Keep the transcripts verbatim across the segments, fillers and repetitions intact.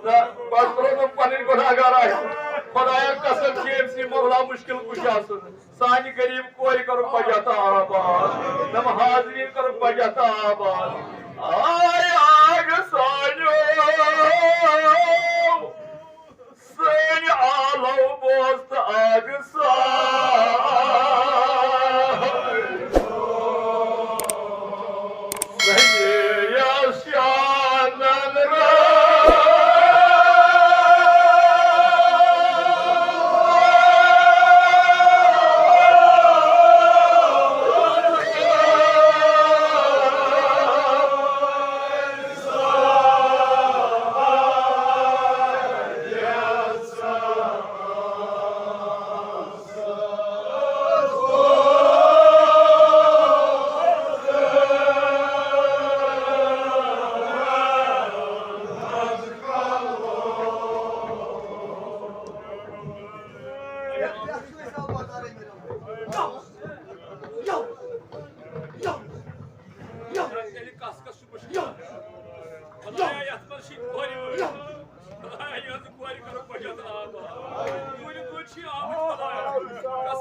پتہٕ ترٛوو نہٕ پنٕنۍ گۄناہگار آسہِ۔ خۄدایا، قسم چھِ أمۍ سٕے مولا مُشکِل کُشا سُنٛد۔ سانہِ غریٖب کورِ کَرُن پجاہ تہٕ آباد۔ نم حاضریٖن کَرُن پجاہ تہٕ آباد۔ آے آگ سانیو، سٲنۍ آلو بوز تہٕ آگ سان۔ خۄدایا، یَتھ منٛز چھِ کورِ وٲلۍ۔ خۄدایا، یِہٕنٛزٕ کورِ کَرُکھ پجاہ تہٕ آباد۔ کورِ کورِ چھِ آمٕتۍ خۄدایا۔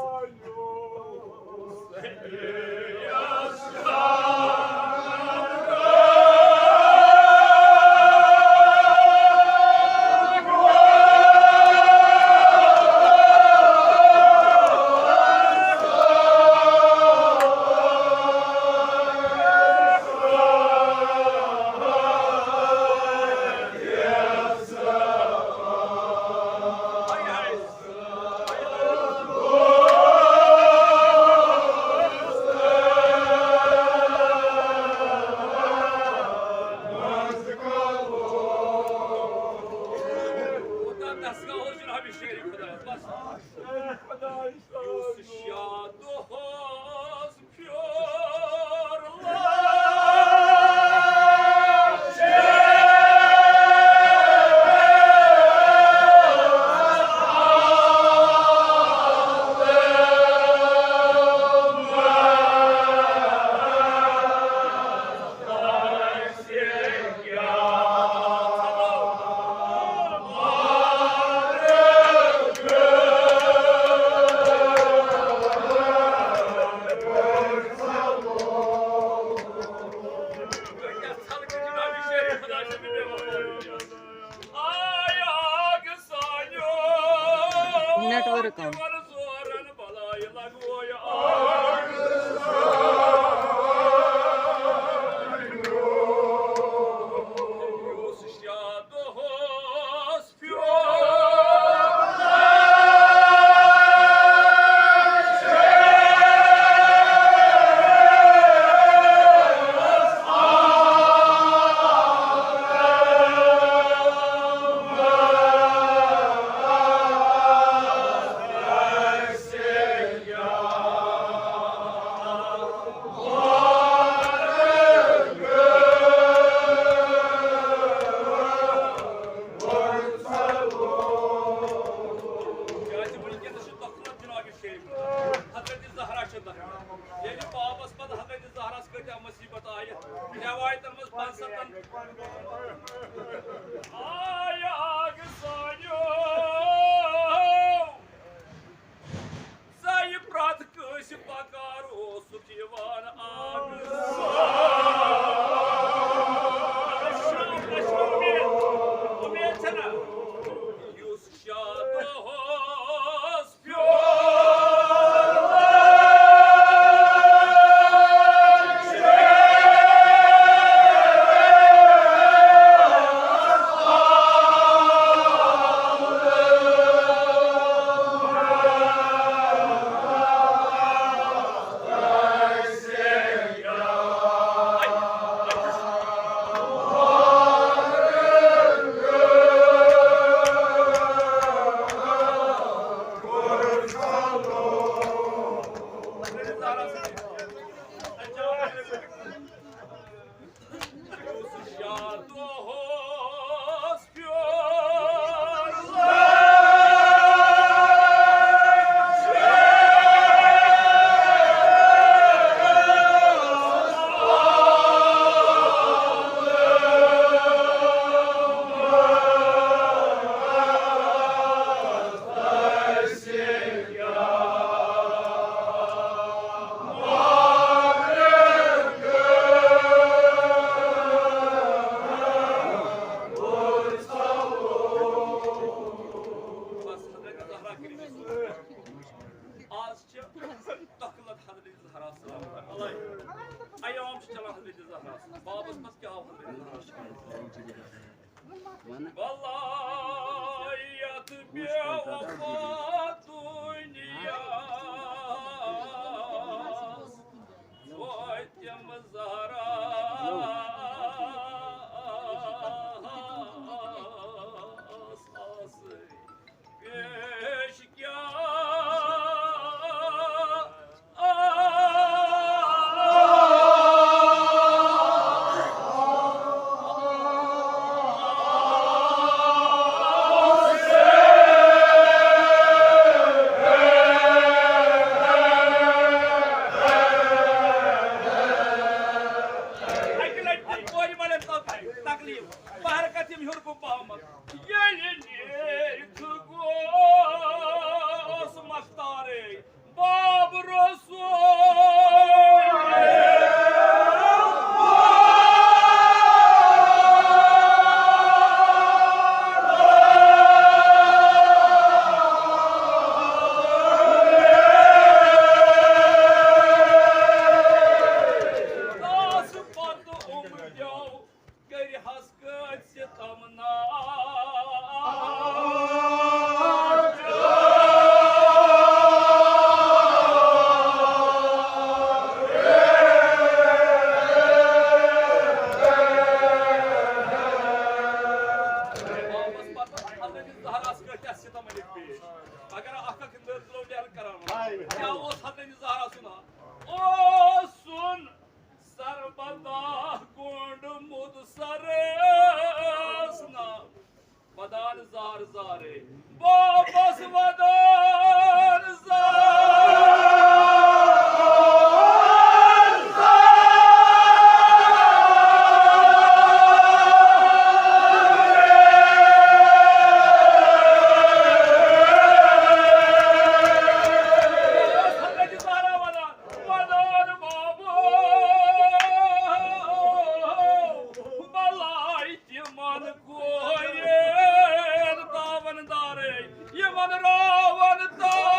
نیٹ ورک آو۔ ولایت بے وفا دنیا فاطمہ زہرا پیش کیا۔ اَکہِ لَٹہِ گٔے کورِ مالٮ۪ن تَتھ تکلیٖف، بہرکتھ یِم ہیوٚر کُن پہمتھ۔ ییٚلہِ نیٖرِتھ گوس مختارے باب رسول۔ تاس پتہٕ اُمجو کٔرۍ حس کٲتۍ ستم نا۔ واپس پتہٕ حضرت زہراہس کۭتیاہ ستم ٲسۍ پیش۔ اگر اکھ اکھ نٔر ترٲو نیرٕ کران۔ کیٛاہ اوس حضرت زہرا سُنٛد حال؟ اوس سُن سربداہ گونڈمُت سرس نا۔ ودان زار زارے بابس ودان زار۔ حضرت زہرا ودان، ودان بابا، بلاے تِمن کورٮ۪ن تاون دارے، یِمن راون تاون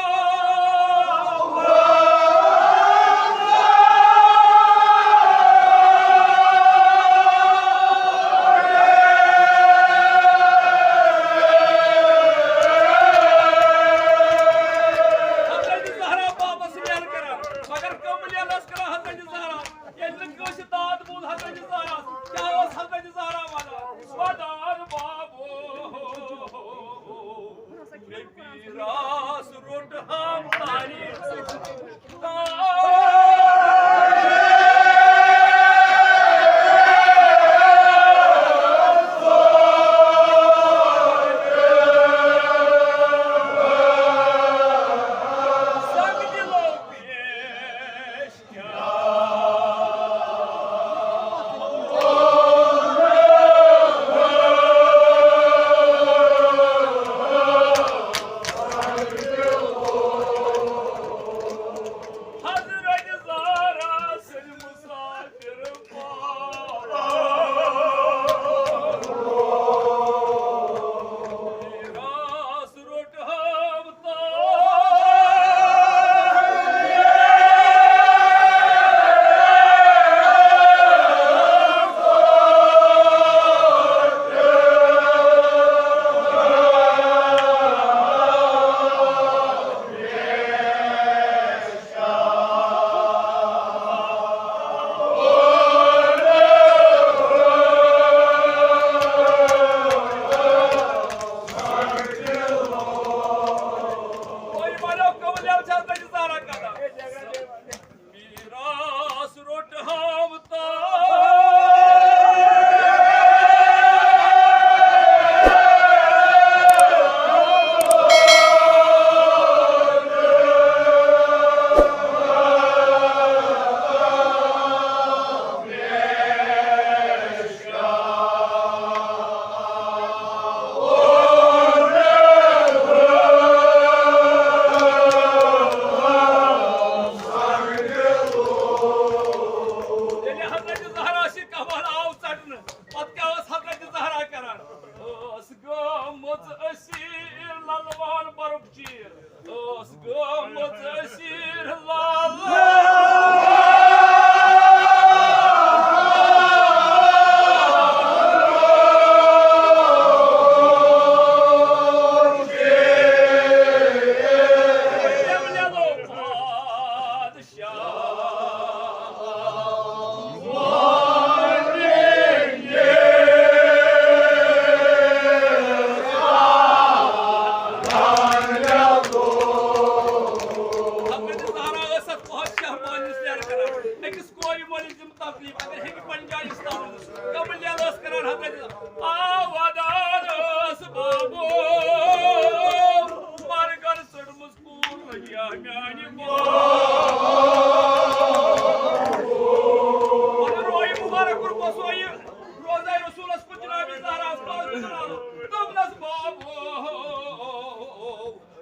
دوٚپنَس، بابو،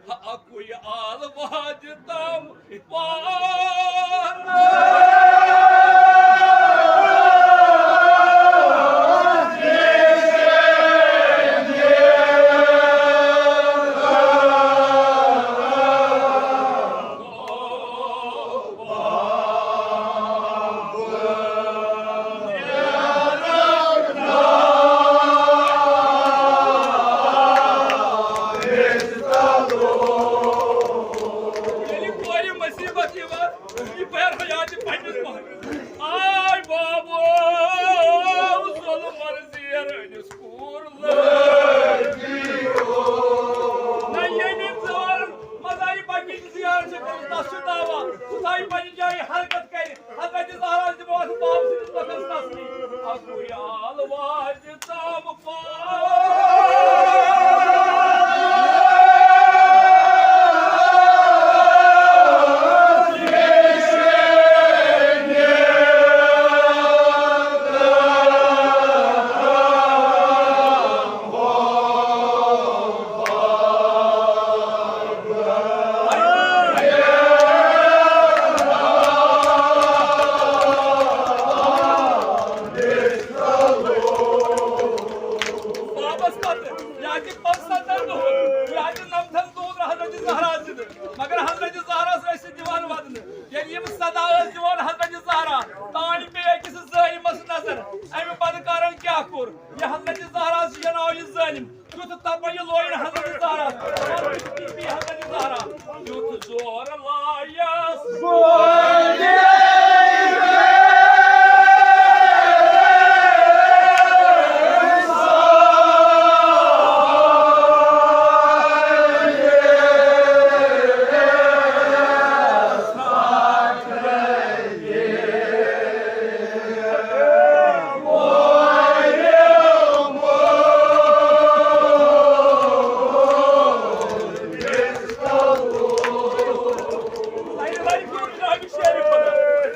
اَکُے آل وادِ تام پانہٕ۔ ییٚلہِ کورِ مُصیٖبت یِوان، یہِ پَرِ حیاتِ پنٛنِس مٲلِس۔ آے بابو، ظُلمَر زیرٲنِس کوٗر لٲگِو۔ نہ ییٚمہِ زارَن منٛز آیہِ پنٛنِس زیارَن چھِ کٔرمٕژ، تَس چھُ دعویٰ، سُہ تھایہِ پنٛنہِ جایہِ حرکت کَرِ۔ حضرت زہرا تہِ ووت باب سٕنٛدِس وقتس تسلی۔ اَکُے آل وادِ تام پاو۔ بابس پتہٕ یا تہِ پانٛژستتھن دۄہن، یا تہِ نمتھن دۄہن حضرت زہرا زِندٕ۔ مگر حضرت زہرا ٲسۍ دِوان ودنہٕ۔ ییٚلہِ یِم صدا ٲسۍ دِوان حضرت زہرا، تانۍ پیٚیہِ أکِس ظٲلمس نظر۔ امہِ بدکارن کیٛاہ کوٚر؟ یہِ حضرت زہرا چھُ، یہِ ناو یہِ ظٲلم۔ تیُتھ تپٲیہِ لویُن حضرت زہرا، پتہٕ چھُ بی بی حضرت زہرا۔ تیُتھ زور لایس۔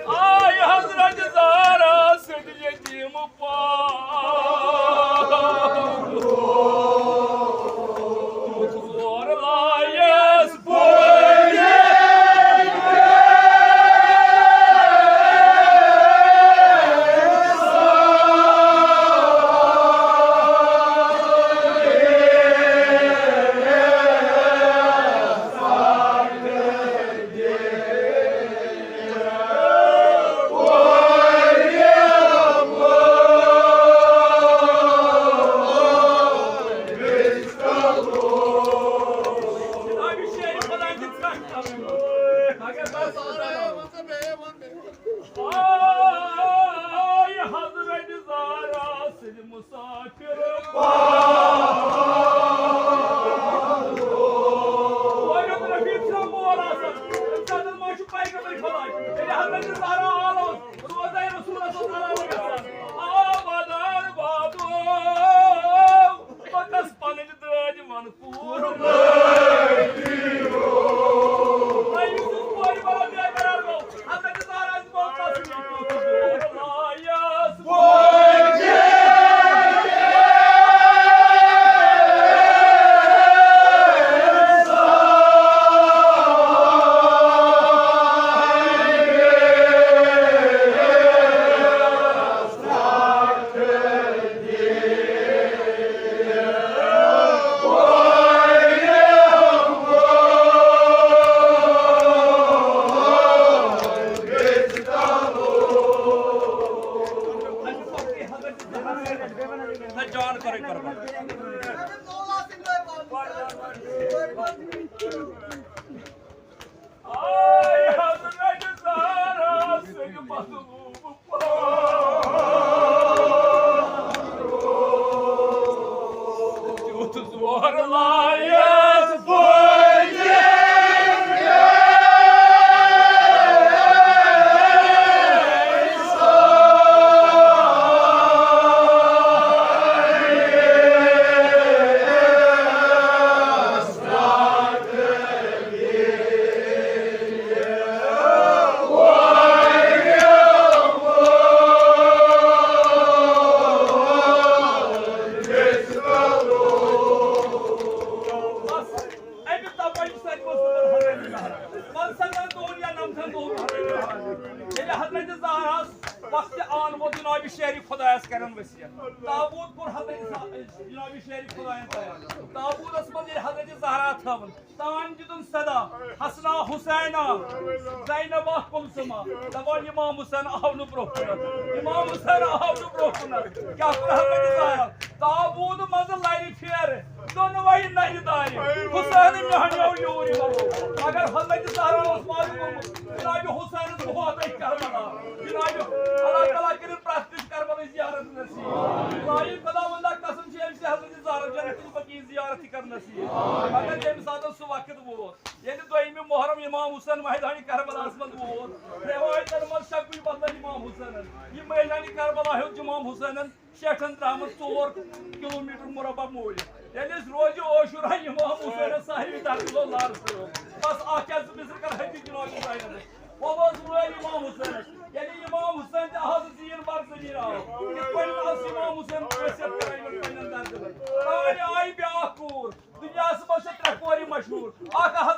آے حضرت زہرا سٕنٛدِ یتیٖم پاک۔ زور لایس بٲگِر۔ آے حضرت زہرا سٕنٛدِ مسافر۔ اورٕ یوت رفیق صٲب مول آسان، أمِس آسان ما چھُ پیغمبر خۄداے۔ ییٚلہِ حضرت زہرا آلوس روزے رسول صلی اللہ علیہ وسلم۔ آ ودان بابو، بہٕ کس پنٕنۍ دٲدۍ ونہٕ۔ نہ جان کرے قربان۔ آے حضرت زہرا سٕنٛدِ مظلوم پاک۔ تیُتھ زور لایس بٲگِر۔ جناب شیرِ خدایَن تیار۔ تابوٗتَس منٛز ییٚلہِ حضرت زہرا تھٲوٕن، تان دیُتُن صدا، حسنا حسینا، زینبا کلثوما، دَپان امام حسین آو نہٕ برونٛہہ کُنَتھ، امام حسین آو نہٕ برونٛہہ کُنَتھ۔ کیٛاہ کوٚر حضرت زہرا؟ تابوٗت منٛزٕ لَرِ پھیرٕ، دۄنوَے نَرِ دارِ، حسین میٛانیو یوٗرۍ وَلو۔ مگر حضرت زہرا اوس معلوم گوٚمُت، جناب حسینَس ووت أتھۍ کربلا۔ جناب، اللہ تعالیٰ کٔرِن پرٛٮ۪تھ کٲنٛسہِ کربلٕچ زیارت نصیٖب۔ لایق خداوندا قسم چھِ أمۍ سٕنٛدِ حضرت زہرا جنت البقیع زیارت تہِ کر نصیٖب۔ مگر ییٚمہِ ساتہٕ سُہ وقت ووت، ییٚلہِ دوٚیمہِ محرم امام حسین میدانِ کربلاہَس منٛز ووت، رٮ۪وایتَن منٛز چھِ کُنہِ بدلہٕ امام حسینَن۔ یہِ میدانِ کربلا ہیوٚت امام حسینَن شیٹھن ترٛامَس ژور کلوٗمیٹر مربع موٗلۍ۔ ییٚلہِ أسۍ روزِ عاشورا امام حسینَس ساروی درگاہو لارٕ سۭتۍ۔ بس اکھ کیٛاہ زٕ مِصرٕ کر حدیث جناب زینبَس۔ وۄنۍ اوس وٲلۍ امام حسینَس۔ ییٚلہِ امام حسین تہِ آو زیٖر بر زٔمیٖن آو، یِتھ پٲٹھۍ اوس امام حسین وصیت کران یِمن پننٮ۪ن درگاہن۔ تانۍ آیہِ بیٛاکھ کوٗر۔ دُنیاہَس منٛز چھِ ترٛےٚ کورِ مشہوٗر۔ اکھ آسہٕ